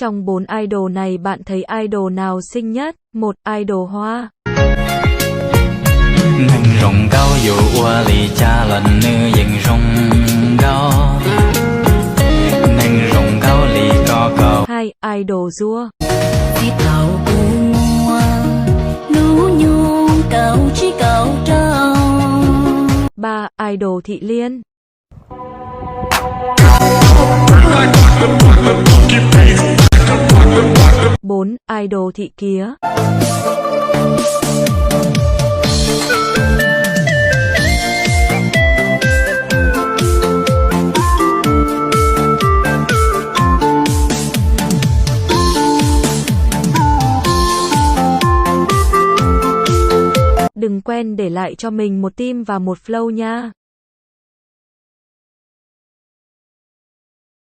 Trong bốn idol này bạn thấy idol nào xinh nhất? Một, idol Hoa. Neeg zoo nkauj yus ua li cas los nws yeej zoo nkauj. Neeg zoo nkauj li ko kaus. Hai, idol Duo. Txij thaum kuv muaj lub nyoog kaum tsib kaum rau. Ba, idol Thị Liên. Bốn, idol Thị Kía. Đừng quên để lại cho mình một tim và một follow nha.